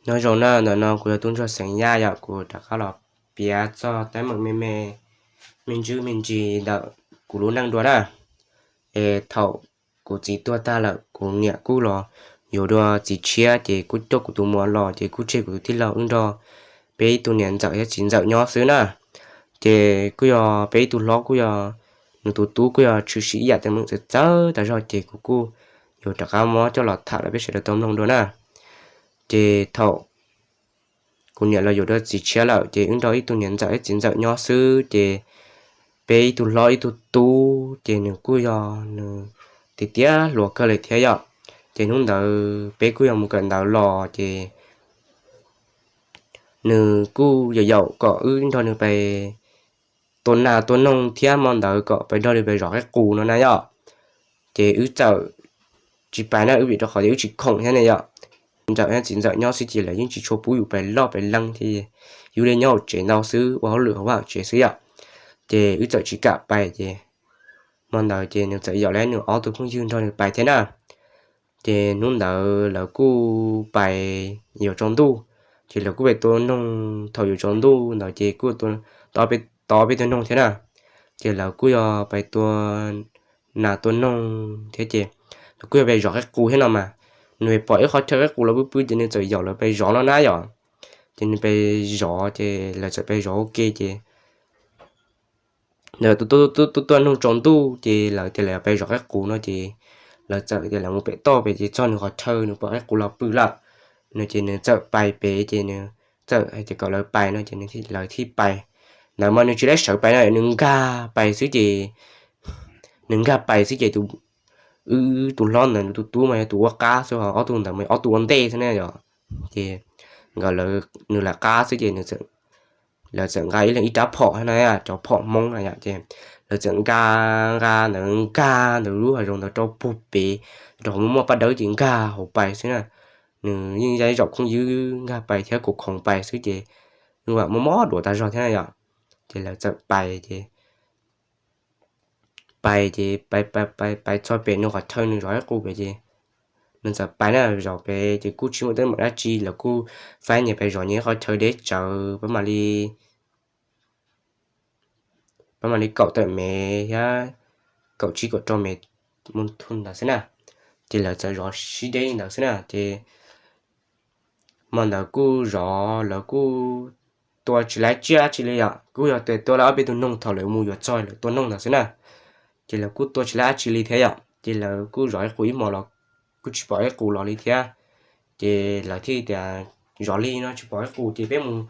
Nyob zoo na, ntawm no kuv yog tub ntsuag xeem Yaj yom, kuv rov qab los piav txog teeb meem me me, me ntsis me ntsis ntawm kuv lub neej dua na. Es thaum kuv txiv tuag tag lawm, kuv niam kuj los yuav dua txiv tshiab, ces kuj coj kuv tus muam los, ces kuj tseg kuv tus tij laug wb nrog peb ib tug niam ntxawm thiab txiv ntxawm nyob xwb na. Ces kuj yog peb ib tug hlob kuj yog, nws tus tub kuj yog tshwm sim ib yam teeb meem txawv txawv tas zog, ces kuv kuj yuav rov qab muab coj los tham rau peb sawv daws tau mloog dua na. Ces thaum kuv niam los yuav dua txiv tshiab lawm, ces wb nrog ib tug niam ntxawm thiab txiv ntxawm nyob xwb, ces peb ib tug hlob ib tug tub, ces nws kuj yog nws tiav tiav hluas kawg li thiab yom. Ces hnub ntawd peb kuj yog mus kawm ntawv los, ces nws kuj yaum yaum kom wb nrog nws pais tua nas tua noog thiab hmo ntawd kom pais nrog nws pais zov qaib qus no na yom. Ces wb txawm tsis pais na, wb vim rau qhov tias wb tsis khoom thiab ne yom. Ntxawm thiab txiv ntxawm nyob xwb ces lawv yeej tsis tshua pub yus pais loj pais leeg thiab, yus li nyob hauv tsev ntau xwb, ua hauj lwm hauv vaj hauv tsev xwb yom. Ces wb txawm tsis kam pais, ces hmo ntawd ces nws txawm yaum lawv nws ob tug phooj ywg nrog nws pais thiab na. Ces hnub ntawd lawv kuj pais yuav tsaus ntuj, ces lawv kuj pais tua noog thaum yuav tsaus ntuj ntawd ces kuj tua peb tua noog thiab na. Ces lawv kuj yog pais tua nas tua noog thiab, ces lawv kuj yog pais zov qaib qus thiab no mas. Nws pom ib qhov chaw qaib qus los pw pw ces nws txawm yaum lawv pais zov no na yom. Ces nws pais zov, ces lawv txawm pais zov ua ke, ces lawv tuaj tuaj noog tsaus ntuj, ces lawv tias lawv pais zov qaib qus no, ces lawv txawm tias lawv mus pem toj pem, ces txog nws qhov chaw nws pom qaib qus los pw lawm no, ces nws txawm pais pem, ces nws txawm hais tias kom lawv pais no, ces lawv thiaj pais. Ntawd mas nws tsis lab sawv pais no, nws nkag pais xwb ces, nws nkag pais xwb ces tus, wb tus hlob ntawd tus tub mas yog tus ua qab xwb, ob tug ntawd mas ob tug ua ntej xwb na yom. Ces nkawd, nws lam qab xwb ces lawv txawm nqa ib leeg ib rab phom na, cov phom Hmoob na yom, ces lawv txawm nqa, nqa ntawd, nkag ntawd lub hav zoov ntawd rau puag pem, rau qhov muaj muaj paj dawb ces nkag hauv pais xwb na. Nws yeej yog ib zaum phooj ywg nkag pais thiab khoom khoom pais xwb ces nws muaj mob duav tas zog thiab na yom. Ces lawv txawm pais ces, pais ces pais pais pais txog pem nws qhov chaw nws zov qaib qus pem ces nws txawm pais na, zov pem ces kuj tsis muaj teeb meem dab tsi, lawv kuj faib nyias pais zov nyias qhov chaw deb tsawv, pab mam li, pab mam li kaum tawm mev thiab, kaum tsib kaum rau mev mus thum ntawd xwb na. Ces lawv txawm zov sib deb li ntawd xwb na. Ces hmo ntawd kuj zov, lawv kuj tua tsis lab tsiaj tsi li yom, kuj yog tes tua lawv ob peb tug noog thaum lawv mus yuav txog lawv tua noog ntawd xwb na. Ces lawv kuj tua tsis lab tsi li thiab yom, ces lawv kuj zov qaib qus ib hmos los kuj tsis pom qaib qus los li thiab. Ces lawv thiaj tias zov li no tsis pom qaib qus ces peb mus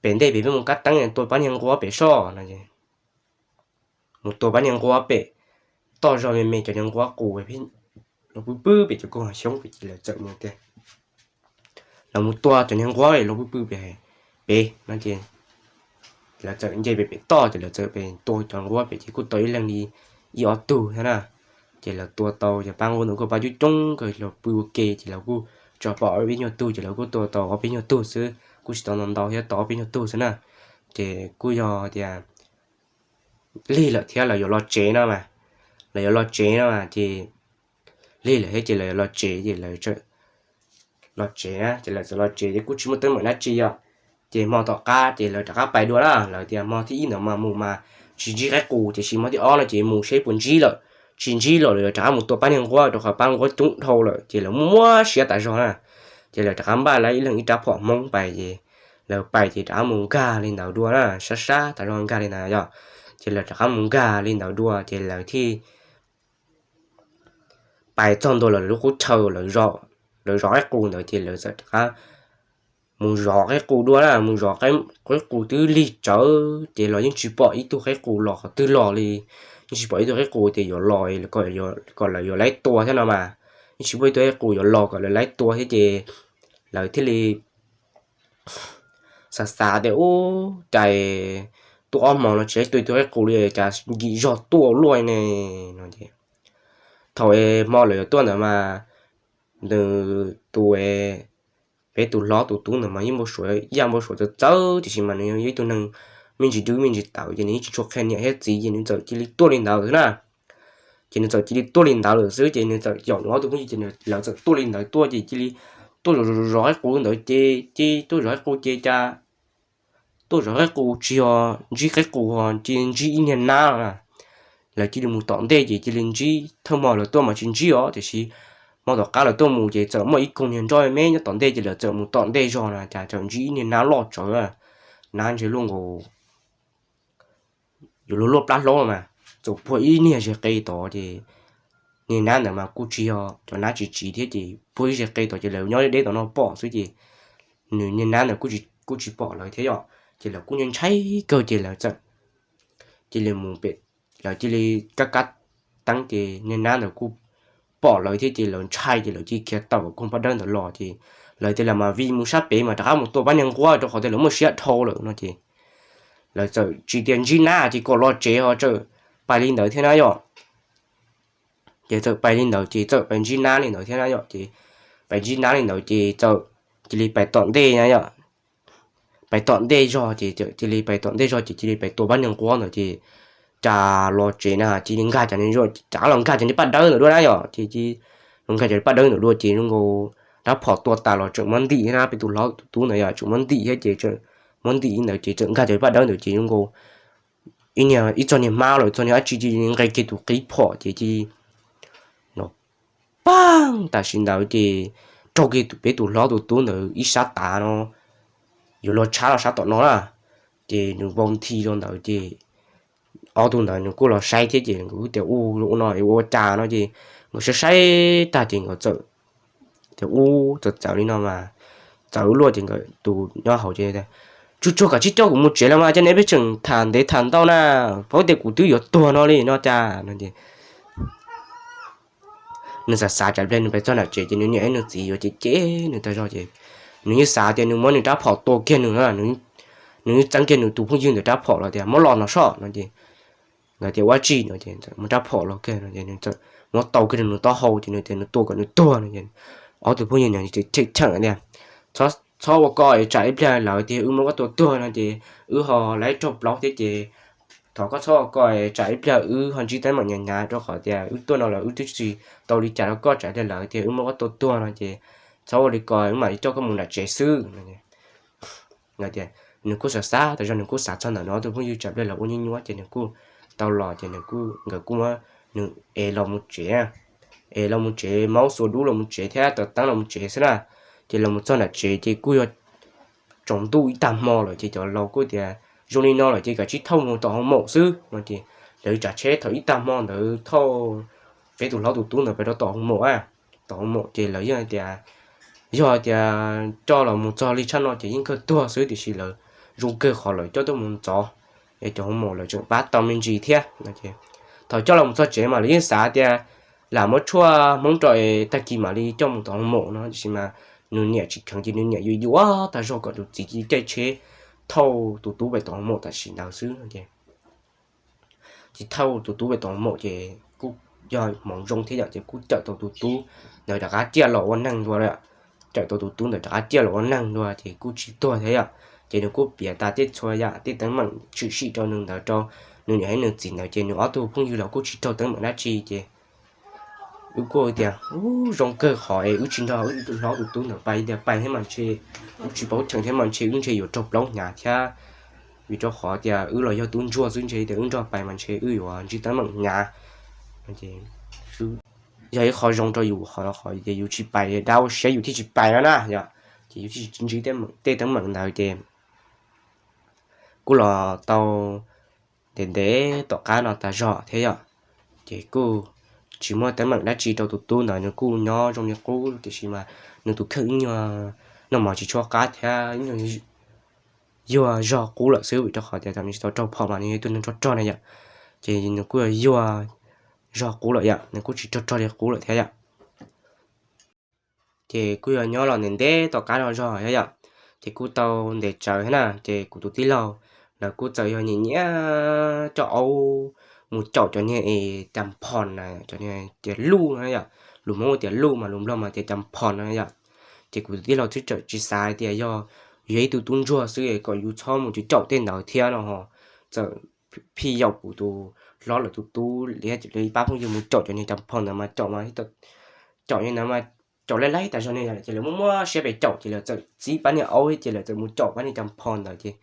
pem ntej pem, peb mus kab teeb tua pab niag nquab pem soj no. Mus tua pab niag nquab pem toj zog me me, cov niag nquab qus los pw pw pem cov koog hav xyoob pem ces lawv txawm mus tias, lawv mus tua cov niag nquab los pw pw pem, pem no ces lawv txawm nce pem pem toj ces lawv txawm pem tua cov nquab pem ces kuj tau ib leeg li ib ob tug thiab na. Ces lawv tua tau cov pab nquab ntawd kuj pab coob coob kawg los pw ua ke ces lawv kuj tso pom ob peb nyuag tug ces lawv kuj tua tau ob peb nyuag tug xwb, kuj tsis tau ntau ntau thiab, tau ob peb nyuag tug xwb na. Ces kuj yog tias lig lawm thiab lawv yuav los tsev no mas, lawv yuav los tsev no mas ces, lig lawm thiab ces lawv yuav los tsev ces lawv los tsev na, ces lawv txawm los tsev ces kuj tsis muaj teeb meem dab tsi yom. Ces hmo tom qab ces lawv rov qab pais dua na, lawv tias hmo thib ib ntawd mas mus mas tsis ntsib qaib qus, tiam sis hmo thib ob no ces mus seb puas ntsib lawm. Tsis ntsib los lawv rov qab mus tua pab niag nquab rau qhov pab nquab coob dhau lawm ces lawv muaj muaj siab tas zog na. Ces lawv rov qab npaj lawv ib leeg ib rab phom Hmoob pais ces lawv pais ces rov qab mus nkag li ntawd dua na, sab sab tas zog nkag li ntawd yom. Ces lawv rov qab mus nkag li ntawd dua ces lawv thiaj pais txog ntua lawv lub qub chaw, lawv zov qaib qus ntawd ces lawv txawm rov qab mus zov qaib qus dua na, mus zov qaib qus twb lig tsawv ces los yeej tsis pom ib tug qaib qus los qhov twg los li, yeej tsis pom ib tug qaib qus tias yuav los kom lawv yuav laib tua thiab no mas, yeej tsis pom ib tug qaib qus yuav los kom lawv laib tua thiab ces lawv thiaj li xav xav tias ub, cas tuaj ob hmo no tsis laib tua ib tug qaib qus li, cas nkim zog tuaj luaj ne no. Thaum hmo lawv yuav tuaj ntawd mas nws tus, peb tus hlob tus tub ntawd mas yeej npau suav, yaj npau suav txawv txawv tiam sis mas nws yog ib tug neeg me ntsis dub me ntsis tawv ces nws yeej tsis tshua qhia niam thiab txiv ces nws txawm cia li tuaj li ntawd xwb na. Ces nws txawm cia li tuaj li ntawd lawm xwb ces nws txawm yaum nws ob tug phooj ywg ces lawv txawm tuaj li ntawd tuaj ces cia li tuaj zov zov qaib qus ntawd ces, ces tuaj zov qaib qus ces cas tuaj zov qaib qus tsis yog ntsib qaib qus ho cia li ntsib ib niag nab no na. Lawv cia li mus tom ntej ces cia li ntsib, thawj hmo lawv tuaj mas tsis ntsib os, tiam sis hmo tom qab lawv tuaj mus ces txawm muaj ib koog niag nroj me nyob tom ntej ces lawv txawm mus tom ntej zog na cas txawm ntsib ib niag nab loj tsawv, nab ntshe luaj nkaus yuav luag luaj plab hlaub mas, txawm puag ib niag ze qe tod ces niag nab ntawd mas kuj tsis yog cov nab tsis tsiv thiab ces puag ib ze qe tod ces lawv nyob deb deb tom no pom xwb ces nws niag nab ntawd kuj tsis pom lawv thiab yom, ces lawv kuj ntshai kawg ces lawv txawm cia li mus pem, lawv cia li kab kab teeb ces niag nab ntawd kuj pom lawv thiab ces lawv ntshai ces lawv cia li khiav tawm koog paj dawb ntawd los ces lawv tias lawv mam vij mus sab pem mas rov qab mus tua pab niag nquab rau qhov tias lawv muaj siab dhau lawm no ces lawv txawm tsis tias ntsib nab ces kom los tsev ho txawm pais li ntawd thiab na yom. Ces txawm pais li ntawd ces txawm pais ntsib nab li ntawd thiab na yom, ces pais ntsib nab li ntawd ces txawm cia li pais tom ntej na yom, pais tom ntej zog ces cia li pais tom ntej zog ces cia li pais tua pab niag nquab ntawd ces cas los tsev na cia li nkag cov niag zoj, cas los nkag cov niag paj dawb ntawd dua na yom, ces los nkag cov niag paj dawb ntawd dua ces zoo nkaus rab phom tua tas los tseem muab ntim thiab na, peb tus hlob tus tub ntawd yom tseem muab ntim thiab ces tseem muab ntim li ntawd ces txawm nkag cov niag paj dawb ntawd ces zoo nkaus ib niag ib txog niag hmab los txog niag dab tsi cia li nqes kiag tus qib phom ces cia li no pam tam sim ntawd ces raug kiag peb tus hlob tus tub ntawd ib sab tav no, yuav luag tshab los sab tom no na, ces nws vau nthi rau ntawd ces ob tug ntawd nws kuj los saib thiab ces nkawd tias u, ua no ua cas no ces nkawd saib saib tag ces nkawd txawm tias u, txawm txawv li no mas txawv luaj ces nkawd tus nyob hauv ces tias tsuag tsuag kom tsib coj kuv mus tsev los mas coj nej peb tseem tham ntev tham ntau na, paub tias kuv twb yuav tuag no li no cas no ces nws xav xav tsam pliag nws pais txog nram tsev ces nws niam thiab nws txiv yuav cem cem nws tag zog ces nws yeej xav tias nws muab nws rab phom tua kiag nws, nws txeeb kiag nws tus phooj ywg ntawd rab phom los tias muab los no soj no ces nkawd tias ua tsi no ces muab rab phom los kiag no ces nws txawm muab tau kiag rau nws taub hau ces nws tias nws tua kom nws tuag no ces ob tug phooj ywg no cheem cheem tias txhob ua ko es tsam ib pliag lawv tias wb muab koj tua tuag no ces wb ho laib raug plaub thiab ces thov koj txhob ua ko es tsam ib pliag wb ho ntsib teeb meem hnyav hnyav rau qhov tias wb tuaj no los wb twb tsis tau li cas rau koj, tsam ib pliag lawv tias wb muab koj tua tuag no ces txhob ua li ko wb mam li coj koj mus nram tsev xwb no. Tias nws kuj xav xav tas zog nws kuj xav txog ntawm nws ob tug phooj ywg tsam pliag lawv ua nyuaj nyuaj ces nws kuj tau los ces nws kuj nkawd kuj muab nws es los mus tsev, es los mus tsev, maub xuas dub los mus tsev thiab taws teeb los mus tsev xwb na. Ces los mus txog nram tsev ces kuj yog tsaus ntuj ib tag hmo lawm ces cov laus kuj tias zoo li no lawm ces kav tsij thauj mus tom hoo maum xwb no ces lawv tsav tsheb thaum ib tag hmo ntawd thauj peb tus hlob tus tub ntawd pem rau tom hoo maum a. Tom hoo maum ces lawv yeej tias yog tias coj los mus txog li tshaj no ces yeej kawg tuag xwb tiam sis lawv zoo kawg qhov lawv coj tuaj mus ntxov es cov hoo maum lawv tseem pab tau me ntsis thiab no ces thaum coj los mus txog tsev mas lawv yeej xav tias lam muab tshuaj hmoob rau es tag kis mam li coj mus tom hoo maum no tiam sis mas nws niam tsis kheev ces nws niam yuav yuav tag zog kom tus txiv cia li caij tsheb thauj tus tub pem tom hoo maum tam sim ntawd xwb no ces ces thauj tus tub pem tom hoo maum ces kuj yog hmoov zoo thiab yom ces kuj cawm tau tus tub ntawd rov qab ciaj los ua neeg dua lawm. Cawm tau tus tub ntawd rov qab ciaj los ua neeg dua ces kuj tsis tuag thiab yom. Ces nws kuj piav tas tej txhua yam tej teeb meem tshwm sim rau nws ntawd rau nws niam thiab nws txiv ntawd ces nws ob tug phooj ywg los kuj tsis raug teeb meem dab tsi ces wb kuj tias u, zoo kawg qhov es wb tsis nrog wb tus hlob tus tub ntawd pais tias pais thiab mas ntshe wb tsis paub cheem thiab mas ntshe wb ntshe yuav raug plaub hnyav thiab vim rau qhov tias wb los yog tub ntsuag xwb ntshe tias wb nrog pais mas ntshe wb yuav ntsib teeb meem hnyav. Yog ib qho zoo rau yus qhov qhov tias yus tsis pais dab ua siab yus thiaj tsis pais no na yom ces yus thiaj tsis ntsib tej teeb meem ntawd ces kuj los tau ntev ntev tom qab no tas zog thiab yom. Ces kuj tsis muaj teeb meem dab tsi rau tus tub ntawd nws kuj nyob zoo li qub tiam sis mas nws tus kheej ib nyuag noj mov tsis tshua qab thiab ib nyuag yuag zog qub lawm xwb vim rau qhov tias thaum nws tsis tau raug phom mas nws yog ib tug neeg rog rog na yom. Ces nws kuj yuag zog qub lawm yom nws kuj tsis rog rog li qub lawm thiab yom. Ces kuj yog nyob los ntev ntev tom qab no zog thiab yom. Ces kuj tau ntev tsawv thiab na ces kuv tus tij laug lawv kuj txawm yog nyiam nyiam coj aub mus caum cov niag es cas phom na cov niag tias luj no yom. Lus Hmoob tias luj mas lus Nplog mas tias cas phom no yom. Ces kuv tus tij laug twb txawm tsis xav tias yog yus yog ib tug tub ntsuag xwb kom yus txhob mus caum tej ntawd thiab no ho txawm phij yaum kuv tus hlob lawv tus tub li ib pab phooj ywg mus caum cov niag cas phom ntawd mas caum mas caum li ntawd mas caum laij laij tas zog ne yom, ces lawv muab muab siab pes caum ces lawv txawm txib pab niag aub ces lawv txawm mus caum pab niag cas pho ntawd ces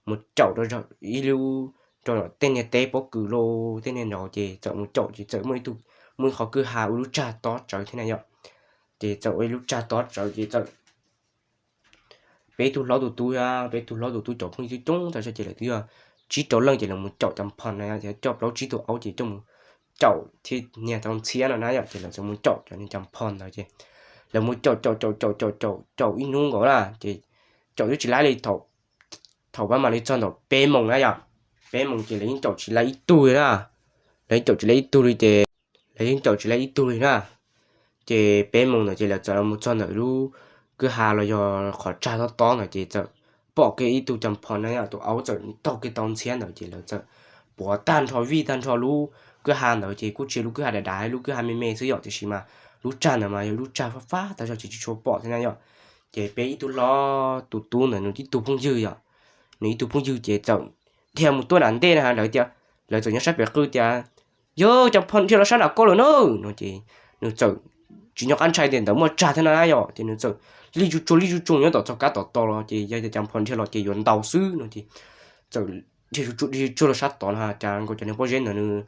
mus caum rau ib lub, rau tej niag teb pob kws los tej niag nrad ces txawm mus caum ces txawm muaj ib tug, muaj ib qhov kwj ha ua lub tsag tob tsawv thiab na yom. Ces txawm ua ib lub tsag tob tsawv ces txawm peb tug hlob tus tub, peb tug hlob tus tub cov phooj ywg coob tag zog ces lawv twb yog tsib rau leej ces lawv mus caum cas pho na, coj plaub tsib tug aub ces coj mus caum thiab niag tau ntxhiab no na yom, ces lawv txawm mus caum cov niag cas pho ntawd ces lawv mus caum caum caum caum caum caum caum ib hnub nkaus na ces caum twb tsis laib li thaum, thaum pab mam li txog ntawm peb moos na yom, peb moos ces lawv yeej caum tsis laib ib tug li na, lawv yeej caum tsis laib ib tug li ces, lawv yeej caum tsis laib ib tug li na. Ces peb moos ntawd ces lawv txawm mus txog ntawm lub kwj ha los yog qhov tsag tob tob ntawd ces txawm pom kiag ib tug cas pho na yom, tus aub txawm taug kiag tau ntxhiab ntawd ces lawv txawm puav tag nrho vij tag nrho lub kwj ha ntawd ces kuj tsis yog lub kwj ha dav dav, lub kwj ha me me xwb yom, tiam sis mas lub tsag ntawd mas yog lub tsag fab fab tag zog ces tsis tshua pom thiab na yom. Ces peb ib tug hlob tus tub ntawd nws ib tug phooj ywg yom, nws ib tug phooj ywg ces txawm dhia mus tuaj nram ntej na lawv tias, lawv txawm nyob sab pem qw tias, yog cas pho dhia los sab nram koj lawm na no ces nws txawm tsis nco qab ntshai tias ntawd muaj tsag thiab na yom, ces nws txawm lij tsuj tsuag lij tsuj tsuag nyob tom txog kab tom tod los ces yog tias cas pho dhia los ces yuav ntaus xwb no ces txawm dhia tsuj tsuag dhia tsuj tsuag los sab tod no cas nkaus cov niag pob zeb ntawd nws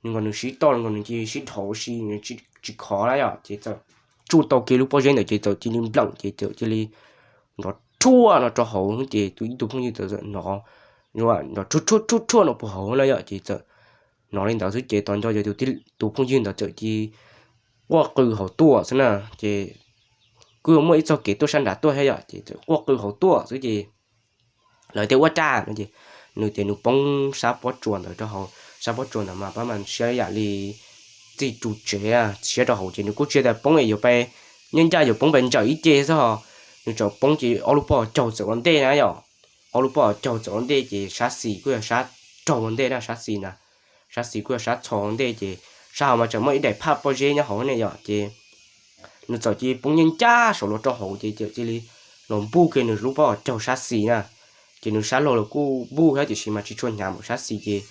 nkaus nws sib toj nkaus nws cia sib dhau si, tsis khov na yom, ces txawm tsuj tau kiag lub pob zeb ntawd ces txawm cia li npleem ces txawm cia li nrov rhuaj no rau hauv ces tus ib tug phooj ywg txawm hnov nrov rhuaj rhuaj rhuaj no puag hauv na yom, ces txawm hnov li ntawd xwb ces tos nco yog tus phooj ywg ntawd txawm cia quaj qw hauv tuaj xwb na, ces kuj yuav muaj ib txoj kev tuaj sab nrad tuaj thiab yom, ces txawm quaj qw hauv tuaj xwb ces lawv tias ua cas no ces nws tias nws poob sab pob tsuas ntawd rau hauv, sab pob tsuas ntawd mas pab mas siab yam li txij ru tsev siab rau hauv ces nws kuj tsis tias poob es yuav pib nyob ncaj yuav poob pes ntsawm ib ce xwb ho, nws txawm poob ces ob lub pob caug txawm ua ntej na yom, ob lub pob caug txawm ua ntej ces sab xis kuj yog sab raug ua ntej na, sab xis na, sab xis kuj yog sab txho ua ntej ces sab hauv mas tseem muaj ib daim phaj pob zeb nyob hauv ne yom, ces nws txawm cia li poob nyob ncaj saum los rau hauv ces txawm cia li los npuj kiag nws lub pob caug sab xis na, ces nws sab laug los kuj npuj thiab tiam sis mas tsis tshua hnyav npaum sab xis ces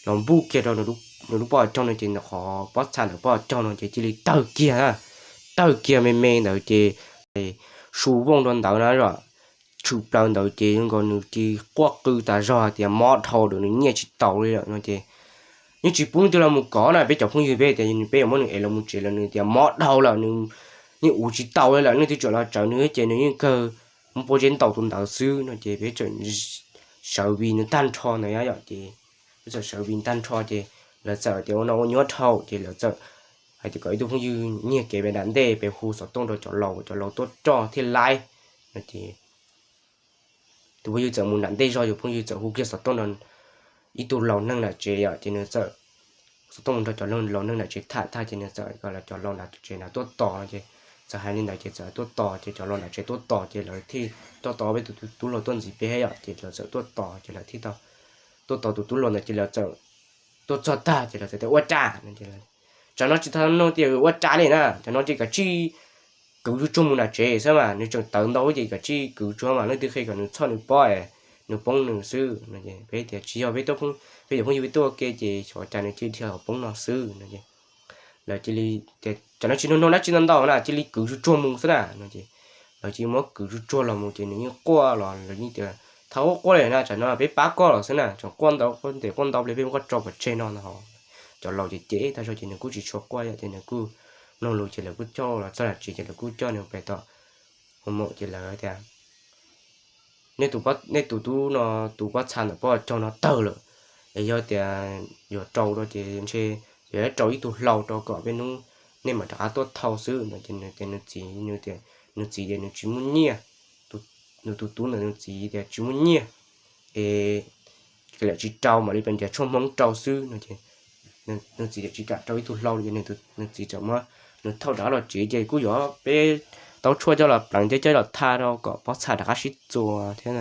los npuj kiag rau nws lub pob caug no ces nws qhov pob txha ntawm pob caug no ces cia li tawg kiag, tawg kiag me me ntawd ces su vooj rau ntawd na, tshwm plaws ntawd ces nkaus nws cia li quaj qw tas zog hais tias mob dhau lawm nws nyiaj tsis taus li lawm no ces yeej tsis pub leej twg los mus kov na, peb cov phooj ywg peb tias peb yuav muab nws ev los mus tsev lawm nws tias mob dhau lawm nws yeej ua tsis tau li lawm, leej twg tseem los tsawv nws ces nws yeej kawg muab pob zeb ntaus tus ntawd xwb no ces peb txawm sawv vij nws tag nrho ntawd yom, ces peb txawm sawv vij tag nrho ces lawv txawm tias ua no ua nyuaj dhau ces lawv txawm hais tias kom ib tug phooj ywg nyiag kev pem nram ntej pem hu xov tooj rau cov laus, cov laus tuaj coj thiaj laib no ces tus phooj ywg txawm mus nram ntej zog, yus phooj ywg txawm hu kiag xov tooj rau ib tug laus neeg nram tsev yom, ces nws txawm xov tooj mus rau cov laus neeg nram tsev tham tag ces nws txawm kom cov laus nram tsev nrad tuaj tos no ces txawm hais li ntawd ces txawm tuaj tos ces cov laus nram tsev tuaj tos ces lawv thiaj tuaj tos peb tus tub hluas tuaj ntxiv peb yom, ces lawv txawm tuaj tos ces lawv thiaj tau tuaj tos tus tub hluas ntawd ces lawv txawm tuaj txog tag ces lawv txawm tias ua cas no ces tsam no tsis tau nug tias ua cas li na, tsam no ces kav tsij kwv tsuag tsuag mus nram tsev xwb mas, nws tseem tawv ntau ces kav tsij kwv tsuag mas leej twg qhia kom nws txhoj nws pob es nws poob nws xwb no ces peb tias tsis yog, peb cov phooj ywg peb tuaj ua ke ces xyov cas nws cia li dhia los poob no xwb no ces lawv cia li tias tsam no tsis nug nug dab tsi ntau ntau na, cia li kwv tsuag tsuag mus xwb na no ces lawv cia li muab kwv tsuag tsuag los mus ces nws yeej quaj los lawv yeej tias thov quaj quaj li na, tsam no peb pab koj los xwb na, tseem quaj ntau quaj ntev quaj ntau li peb muab koj tso pov tseg no no. Cov laus ces cem tag zog ces nws kuj tsis tshua quaj yom, ces nws kuj mloog lus ces lawv kuj coj los txog nram tsev ces lawv kuj coj nws pem tom hu maum ces lawv tias nej tus tub no tus pob txha ntawm pob caug no tawg lawm, es yog tias yuav rau rau ces ntshe yuav rau ib tug hlau rau kom peb hnub nej mam rov qab tuaj thau xwb no ces nws tias nws txiv, nws tias nws txiv tias nws tsis muaj nyiaj, nws tus tub ntawd nws txiv tias tsis muaj nyiaj es lawv tsis rau mam li pes nrhiav tshuaj hmoob rau xwb no ces nws txiv tias tsis kam rau ib tug hlau li ces nws txiv txawm muab nws thauj rov qab los tsev ces kuj yuav peb tau tshuaj coj los pleev thiab coj los tha rau kom pob txha rov qab sib txuas thiab,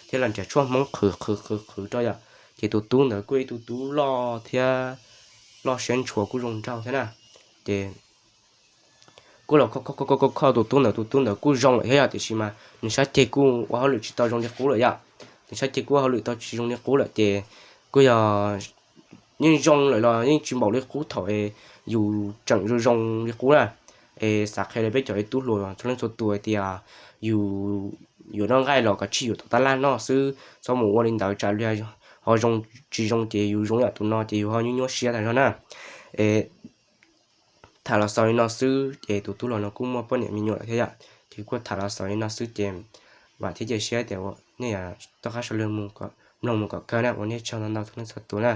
thiab los nrhiav tshuaj hmoob qhwv qhwv qhwv qhwv rau yom, ces tus tub ntawd kuj ib tug tub loj thiab loj siab ntshua kuj zoo nraug thiab na, ces kuj los kho kho kho tus tub ntawd, tus tub ntawd kuj zoo lawm thiab yom, tiam sis mas nws sab ceg kuj ua hauj lwm tsis tau zoo li qub lawm yom, nws sab ceg kuj ua hauj lwm tau tsis zoo li qub lawm ces kuj yog yeej zoo lawm los yeej tsis npaum li qub thaum yus tseem zoo zoo li qub na, Es xav qhia rau peb cov ib tug hluas txhua leej txhua tus tias yus yuav noj nqaij los koj tsij yuav tom tab laj noj xwb, txhob mus ua li ntawd tsam li ho zoo tsis zoo ces yus zoo yam tus no ces yus ho nyuaj nyuaj siab tag zog na. Es tham los xaus li no xwb ces tus tub hluas no kuj muaj poj niam me nyuam lawm thiab yom, ces kuj tham los xaus li no xwb ces vam thiab cia siab tias nej yuav toj qab sau lwg mloog mus kom kawg na, ua nej tsaug ntau ntau txhua leej txhua tus na.